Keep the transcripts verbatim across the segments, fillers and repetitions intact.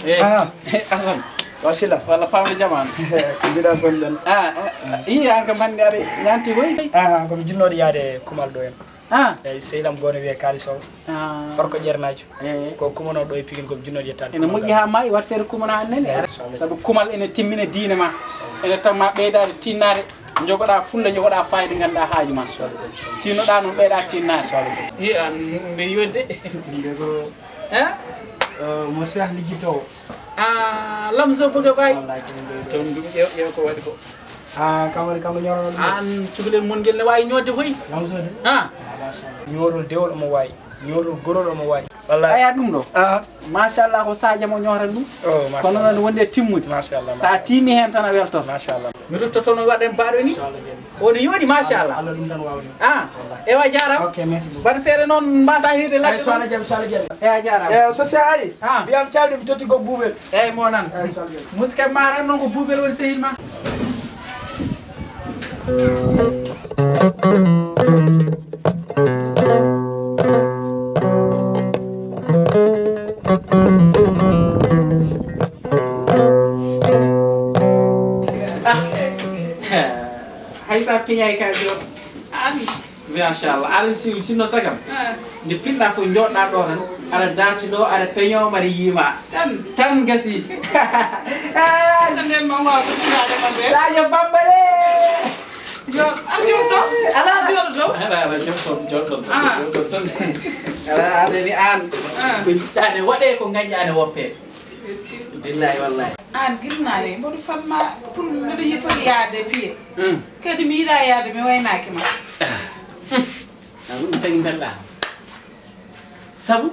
Eh, ah, Asan. Wasila. Walla Pawle Jaman. Ko mbiɗa fon ɗon? Ah, ah, i an kam hannde aɗa ñanti koy? Ah, ko mi jinnooɗo yaade Kumal ɗo en. Ah. Eyi, sehil am gooto wiyee Kaali Sow. Ah. Horko Ƴernaajo. Eyi. Ko kumanoo ɗo e Pikin, ko mi jinnooɗo yettaade. Ene moƴƴi haa maayi, wat feere kumanaa aan nene. Eyi, inchallah. Sabu Kumal ene timmina diine ma. Inchallah. Ene tamma ɓeydaade tinnaade. Jogoɗaa fulla, jogoɗaa fayda, nganndaa haaju ma. Tinnoɗaa noon, ɓeyɗaa tinnaade. Hi an, mbe yodde. Mbe ko, eh? Eh, mo Seex liggitoowo. Ah, Lamzo Buga Baay. Wallaay, ko ɗum ɗo. Toon ɗum ƴeew, ƴeew ko waɗi ko. Ah, kam waɗi kam ñoorol ɗum. An cukalel mon ngel ne waawi ñoodde koy. Lamzo de. Ah. Ah, machallah. Ñoorol dewol omo waawi. Ñoorol gorol omo waawi. Wallaay. Aya ɗum ɗo. Ah. Machallah, ko Sadio mo ñoorata ɗum. Oh, machallah. Kono noon wonde timmude. Machallah, sa machallah. Tiimi heen tan a weltoto. Machallah. Mi ruttoto no waɗen baɗo ni. Inchallah, jam. O ne yooɗi, machallah. Allah ɗum tan waawde. Ah, ewa, jaaraama. Ok, merci beaucoup. Mbaɗ feere noon, mbasa hiirde ladde. Ay, so Allah jam, so Allah jam. Ewa, jaaraama. Eh, so se ari, ah, mbiyam calɗi, mi totti ko buubel. Eyi, mo nan. Eyi, so Allah jam. Musidɓe ma tan noon ko buubel woni sehil ma. Ah. Hay sa peñaay ka joom. An. Machallah. Aɗa si, sinno sagam. Ah. Nde pinɗa fof jooɗɗa ɗo tan. Aɗa darti ɗo, aɗa peño, mbaɗa yiima. Tan. Tan gasi. Sanden ma waaw ko tinaade ma be. Sadio Bambale. Yo, an jooɗo. Ala jooɗo. Ala, ala, jooɗo, jooɗo. Ah. Jooɗo tan. Ala, ala ni an. Ah. Ko jiɗɗa ne waɗe, ko gañɗa ne woppe. Billahi wallahi. An girnaani, mboɗo fatma pour mboɗo yiɗi foti yaade piye. Hmm. Kadi mi yiɗa yaade, mi waynaaki ma. Ah. Hmm. Ah, ɗum tagi mbelɗa. Sabu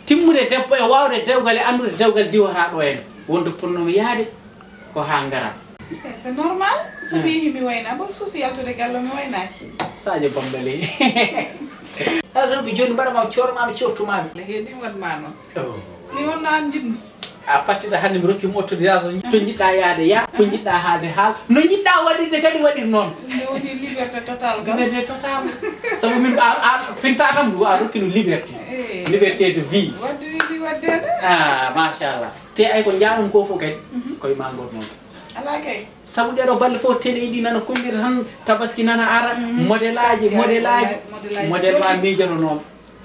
timmude debbo e waawde dewgal e anndude dewgal diwata ɗo en. Wonde pour no mi yaade ko haa ngara. Eh, c'est normal. So mi yehi mi wayna, mboɗo suusi yaltude galle mi waynaaki. Sadio Bambale. Aɗa rewɓe jooni mbaɗa ma coorma, mi coortuma mi. Heedi waɗma noon. Oh. Mi wonno an jiɗmi. A pattiɗa hannde mi rokki mo autorisation. To jiɗɗa yaade yaa, ko jiɗɗa haalde haal. No jiɗɗa waɗirde kadi waɗir noon. Ɗum ne woni liberté total kam. Liberté total. Sabu min a, a finta kam ɗum a rokki no liberté. Eh. Liberté de vie. Wadde wi mi waddede. Ah, machallah. Te ay ko njaanum ko fof kadi. Mhm. Koye ma ngor noon. Ala kay. Sabu ɗeɗo balle fof télé ɗi nana kollira tan tabaski nana ara. Mhm. Modèle aji, tabaski modèle aji. Modèle aji. Modèle ma miijoto noon.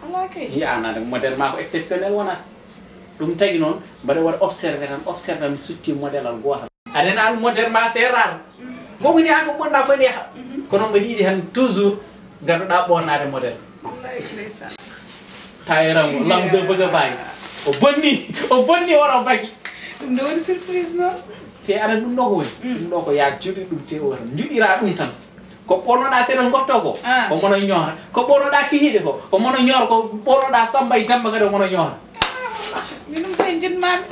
Ala kay. Yi an aɗa modèle ma ko exceptionnel wonata. Ɗum tagi noon, mbaɗa waɗa observé tan, observé mi sutti modèle al gootal. Aɗa andi an modèle ma seeraɗo. Goomu ni an ko ɓurna fof yaha. Mhm. Kono mbaɗi ɗi tan toujours, gadduɗa ɓornade modèle. Wallahi, ndeysaan. Tayerango, Lamzo Buga Baay. O bonni, o bonni oɗo bagi. Ɗum ɗo woni surprise noon. Te aɗa ɗum ɗo ko woni? Mm. Ɗum ɗo ko ya joɗi ɗum te o tan. Njuɗira ɗum tan. Ko ɓornoɗa seeɗa ngotto ko, ah, ko mono ñoora. Ko ɓornoɗa kihiɗe ko, ko mono ñoora. Ko ɓornoɗa Samba e Demba kadi ko mono ñoora. Ah, min ɗum tawi jiɗmaami.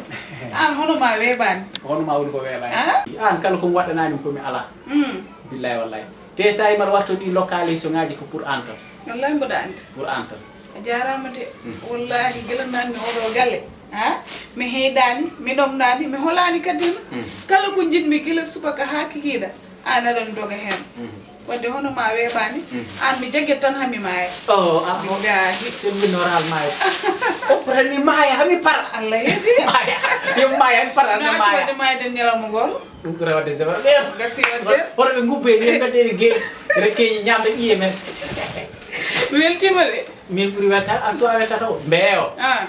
An hono ma weeɓaani. Hono ma woni ko weeɓaani. Ah? An kala ko mi waɗɗanaani ko mi alaa. Mm. Billahi wallahi. Te sa yi mbaɗa warto ɗi localisation ngaji ko pour an tan. Wallahi mboɗa andi. Pour an tan. A jaaraama de. Mm. Wallahi gila nanmi oɗo galle. Ha? Mi heedaani, mi ɗomɗaani, mi holaani kadi. Mm. Kala ko njiɗmi gila subaka haa kikiiɗe. An aɗa doga heen. Mhm. Wadde hono ma weeɓaani, mhm, an mi jagget tan haa mi maaya. Oh, ah, billahi. Sirmi noral maaya. O ɓurani maaya haa mi para. Allah heedi. Maaya. Yo maaya haa mi para. No acci maaya. Wadde maaya den ñalawma gooto. Ɗum ɓura wadde zéro. Gasi wadde. Hono ɓe ngubbe ni, ɓe mbaɗde geeɗi. Rekke ñamde ƴiye men. Mi weltiima de. Min ɓuri weltaade, a suwa weltaade o. Mbeewa. Ah.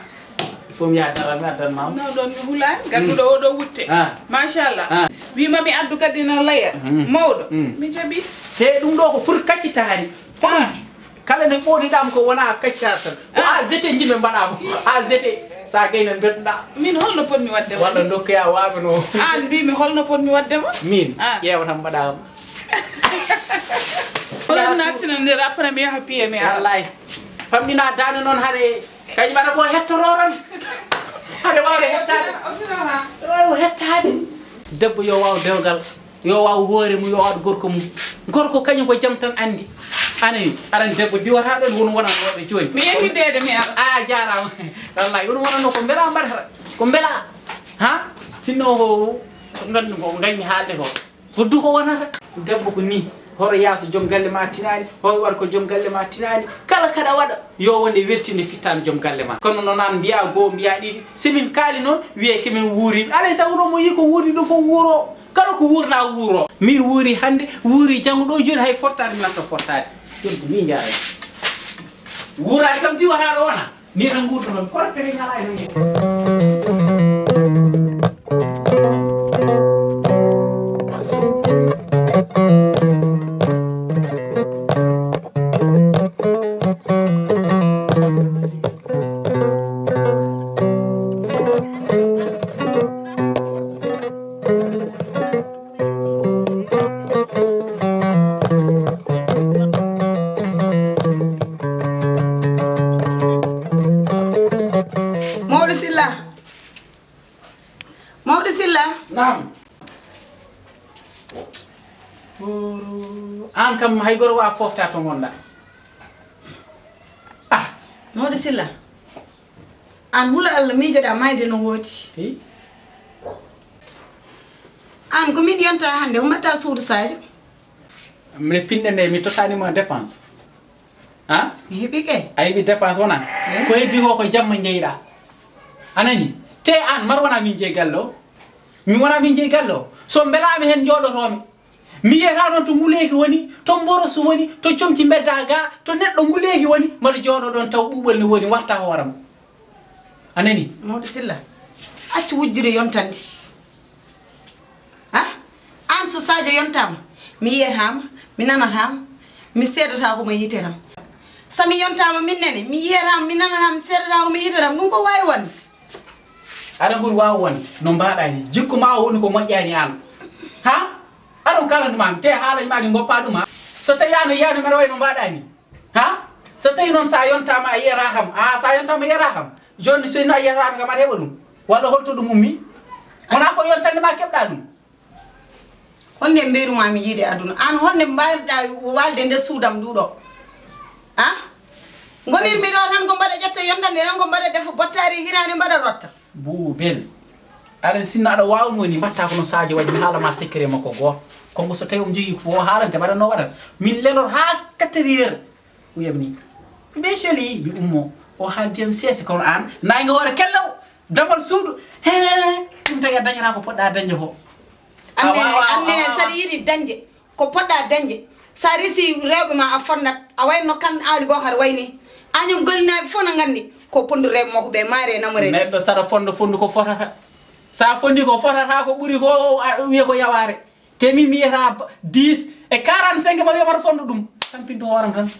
Il faut mi yaha dara mi addan ma. No ɗon mi hulaani, gadduɗo, mm, oɗo wutte. Ah. Machallah. Ah. Wiima mi addu kadi na laya. Mm. Mawɗo. Mm. Mi jaɓi. Te ɗum ɗo ko pour kaccitaari. Ah. Kala ne ɓoodiɗam ko wona kaccitaari tan. Ko ah, a zete jimɓe mbaɗama. A zete. Sa gayna mbedduɗa. Min holno potmi wadde ma? Walla dokkoya waɓe no. An mbimi holno potmi wadde ma? Min. Ah. Ƴeewa tan mbaɗama. Ko en nattinandir après mi yaha piye mi ara. Wallahi. Famɗina daande noon haɗe. Kañum aɗa ko hettoro tan. Aɗa waawi hettaade. Aɗa waawi hettaade. Debbo yo waaw dewgal, yo waaw hoore mum, yo waɗ gorko mum. Gorko kañum ko jam tan anndi. Anani, aran debbo diwata ɗon, won wonanooɓe jooni. Mi yehi deede mi ara. A jaaraama. Wallahi, won wonanoo ko mbela mbaɗata. Ko mbela. Ha? Sinno ko, ko nganmi haalde ko. Ko duko wonata. Debbo ko ni. Horo yaaso joom galle ma tinaani, horo war ko joom galle ma tinaani. Kala kaɗa waɗa, yo wonde weltinde fittaandu joom galle ma. Kono noon aan mbiya goo, mbiya ɗiɗi. Si min kaali noon, wiyee ke min wuuri. Alay sago ɗo mo yii ko wuuri ɗum fof wuuro. Kala ko wuurna wuuro. Min wuuri hannde, wuuri janngo ɗo jooni hay fortaade mi nanta fortaade. Ɗum ko min njaarani. Wuuraade kam diwata ɗo wona. Ni tan nguurduɗon, kono tigi ngalaa e men. Mawɗo Silla. Mawɗo Silla. Naam. Aan kam hay goro wa fofta to ngonɗa. Ah. Mawɗo Silla. Aan hula Allah miijoɗa mayde no woodi. Hi? Aan ko min yonta hannde, ko mbaɗta suudu Sadio? Mbiɗa pinɗe nde, mi tottani ma dépense. Ha? Mi heɓi kay. A heɓi dépense wona? Eh? Ko heddi ko, ko jamma njeyɗa. A nani? Te aan, mar wona min jeyi galle o? Mi wona min jeyi galle o? So mbelaami heen njooɗotoomi. Mi yiyata noon to nguleeki woni, to mborosu woni, to comci mbedda ga, to neɗɗo nguleeki woni, mbaɗa jooɗo ɗoon taw ɓuuɓol ne woodi, warta hooram. A nani? Mawɗo Silla, accu wujjude yontande. Ha? Aan so Sadio yontaama, mi yiyataama, mi nanataama, mi seedataako mo yiite ram. So mi yontaama min nene, mi yiyataama, mi nanataama, mi seedataako mo yiite ram. Ɗum ko waawi wonde. Aɗa ɓuri waaw wonde no mbaɗa ni. Jikku ma o woni ko moƴƴani aan. Ha? Aɗon kala ɗum am, te haala ma ɗi ngoppa ɗum ha. So tawi aan a yiyani mbaɗa way no mbaɗa ni. Ha? So tawi noon sa yontama a yiyata kam. A sa yontama a yiyata kam. Joni so no a yiyata ɗum kam aɗa heɓa ɗum. Walla holto ɗum ummi? Wona ko yontande ma keɓɗa ɗum. Honde mbeyruma mi yiide aduna? Aan honde mbayruɗa walde nder suudam ndu ɗo? Ha? Ngonirmi ɗo tan ko mbaɗa ƴetta yondande tan ko mbaɗa defa bottari hirani mbaɗa rotta. Buubel. Aɗa sinno aɗa waawno ni mbatta kono Sadio waɗi mi haala ma secret makko goo. Konko so tawi omo jogii ko o haalante mbaɗa no waɗata. Min lelor haa quatre heures. O wiya mi ni. Mi ɓe celi mi ummo. O haaldiyam seese kono aan naange hoore kellaw. Damal suudu. He. Ɗum tawi a dañata ko poɗɗa dañde ko. Annene, annene saɗa yiɗi dañde. Ko poɗɗa dañde, sa resi rewɓe ma a fonnat, a wayno kan aali boo haɗa wayni. Añum gollinaaɓe fof no nganndi ko pondu rewɓe makko ɓe maare e namureede. Neɗɗo saɗa fondo fondu ko fotata. Sa fondi ko fotata ko ɓuri ko a- wiya ko yawaare. Te min mi yiyata ba- dix e quarante-cinq ma wiyamata fondo ɗum. Tampinto hooram tan.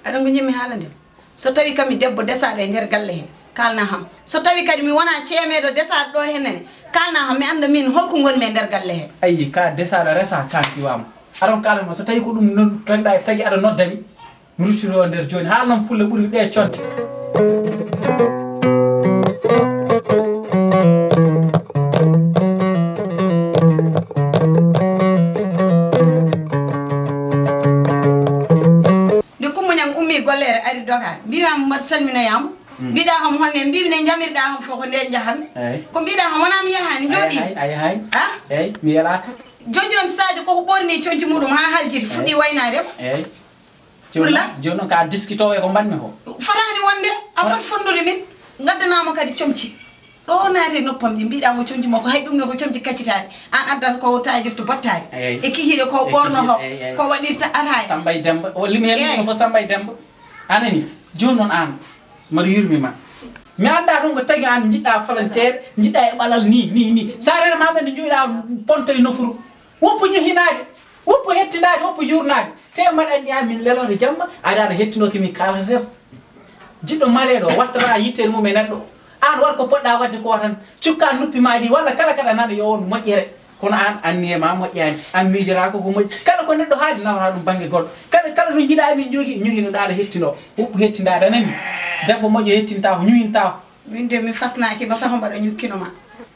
Aɗa ko njimmi haalande. So tawi kam mi debbo desaɗo e nder galle he, kalna ham. So tawi kadi mi wona ceemeɗo desaɗo ɗo hennene, kalna ham mi anda min holko ngonmi e nder galle he. Ayi ka desaɗo resa kan diwama. Aɗon kalma so tawi ko ɗum non tagɗa tagi aɗa noddami. Mi ruttiro nder joni haalnam fulla ɓuri ɗe conte. Nde Kumba Ñaŋ ummi gollere ari Dakar, mbimi mo mbaɗa salminoyamo. Mbiɗa kam honne mbimi ne jamirɗa kam fof ko nde jahammi. Eyyi. Ko mbiɗa kam wona mi yahani jooɗi. Ay ay. Ha? Eyyi mi yalaka. Jojon Sadio koko ɓorni conci muɗum ha haljiri fuɗɗi waynaade mo. Eyyi. Pour la? Joni noon ka diskitowo e ko mbanmi ko. Fotani wonde a foti fondude min gaddanama kadi comci. Ɗo naati e noppam ɗi mbiɗa mo comci makko hay ɗum ne ko comci kaccitaɗi an addata ko tajirta bottari. Eyyi. E kihiɗe ko ɓornoto ko waɗirta ataya. Samba e Demba o limi hen ɗum fof Samba e Demba. Anani joni noon an mbaɗa yurmi ma mi anda ɗum ko tagi an jiɗɗa falantere jiɗɗa e ɓalal ni ni ni sa rena ma men nde jowiɗa ponto e nofuru woppu ñohinaade woppu hettindaade woppu yurnaade te mbaɗa anndi an min lelode jamma aɗa aɗa hettinoke min kalaten. Jiɗɗo maleɗo wattata yittere mum e neɗɗo. An waɗ ko poɗɗa waɗde ko tan cukka noppi ma ɗi walla kala kaɗa nana yo won moƴƴere. Kono an anniye ma moƴƴani an miijorako ko moƴƴi kala ko neɗɗo haadi nawata ɗum bangge goɗɗo kala kala to jiɗa min jogui ñuhinoɗa aɗa hettino woppu hettinda aɗa nani. Debbo moƴƴo hettinta ko ñuhinta ko. Min de mi fasnaaki ma saho mbaɗa ñukkino ma.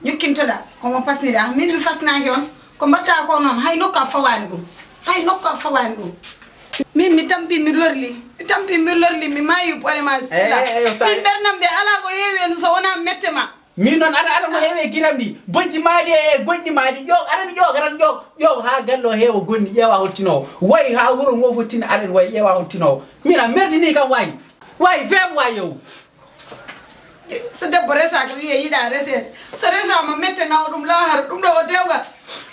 Ñukkintoɗa ko mo pasniɗa. Min mi fasnaaki on. Ko mbatta ko noon, hay nokku a fawaani ɗum. Hay nokku a fawaani ɗum. Min mi tampi mi lorli. Mi tampi mi lorli mi maayi bone ma sila. Min ɓernam de alaa ko heewi en so wonaa mette ma. Min noon aɗa aɗa ko heewi e giram ɗi. Bojji ma ɗi e goɗɗi ma ɗi. Ƴoog aɗa mi ƴoog aɗa mi ƴoog ƴoog haa galle o heewa gonɗi ƴeewa holtinowo. Wayi haa wuro ngo fof tina aɗa wayi ƴeewa holtinowo. Min a merdini kam wayi. Wayi feem wayi yow. So debbo resaaka wiye yiɗa reseede, so resaama mette nawa ɗum laahara ɗum ɗo o dewgal.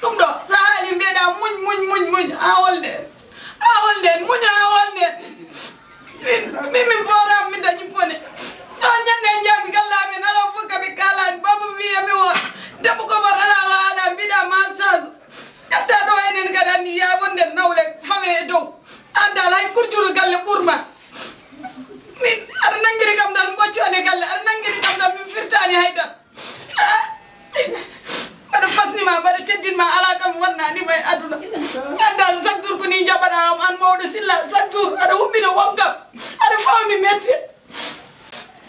Ɗum ɗo so haali mbiyeɗa muñ muñ muñ muñ haa holde en, haa holde en, muñ haa holde en. Min min min pooraama mi dañi bone. Ɗo ñande en njaabi galle amen alaa fof ka ɓe kaalaani baba wiyami o debbo ko mo rana waala mbiɗa ma saaso. Ƴetta ɗo enen kadi anniya wonde nawle fawe e dow. An dal hay kurjuru galle ɓurma. Min aɗa nangiri kam tan boccoone galle aɗa nangiri kam tan min firtani haydara. Mbaɗa fasnima mbaɗa teddinma ala kam wonnanima e aduna. An dal chaque jour ko ni jaɓaɗa am an mawɗo silla chaque jour aɗa huɓɓina won kam. Aɗa fawmi mette.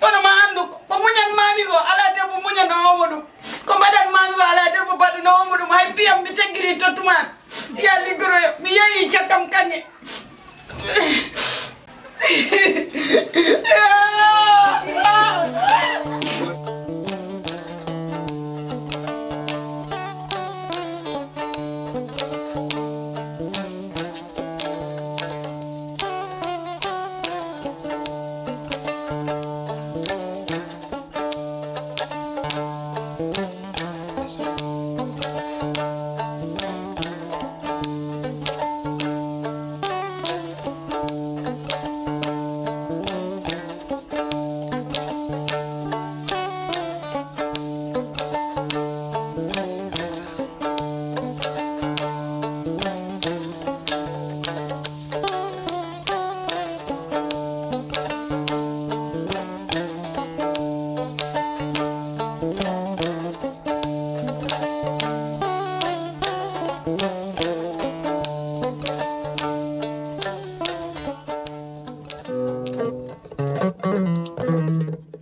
Kono ma anndu ko muñan mami o ala debbo muñanowo mo ɗum. Ko mbaɗan mami o ala debbo baɗanowo mo ɗum hay piyam mi teggiri tottuman. Ya liggoroyo mi yeeyi cakkam kanne.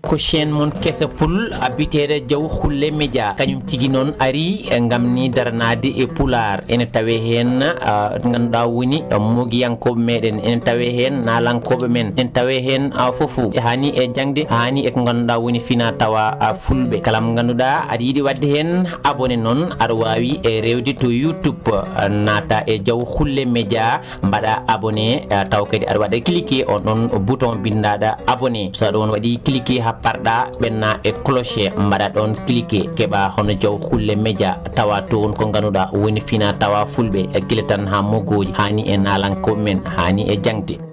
Ko chaîne mon kesa pul a biteeɗo Jaw Xulle Média, kañum tigi noon ari ngam ni daranaade e pulaar. Ene tawe heen, ah, ngannduɗaa woni, ah, mogiyankooɓe meɗen. Ene tawe heen naalankooɓe men. Ene tawe heen, ah, fof. Hani e jaŋde, hani e ko ngannduɗaa woni fina tawa, ah, fulɓe. Kala mo ngannduɗaa aɗa yiɗi waɗde heen abonné noon, aɗa waawi e rewde to YouTube, ah, naata e Jaw Xulle Média. Mbaɗa abonné, eh, taw kadi aɗa waɗa cliquer on ɗon bouton binndaɗo abonné. So aɗa on waɗi cliquer happarɗa ɓenna e cloche mbaɗa ɗon cliquer keɓa hono Jaw Xulle Média tawa toon ko ngannduɗaa woni fina tawa fulɓe, eh, gila tan haa mogooji hani e naalankooɓe men hani e jaŋde.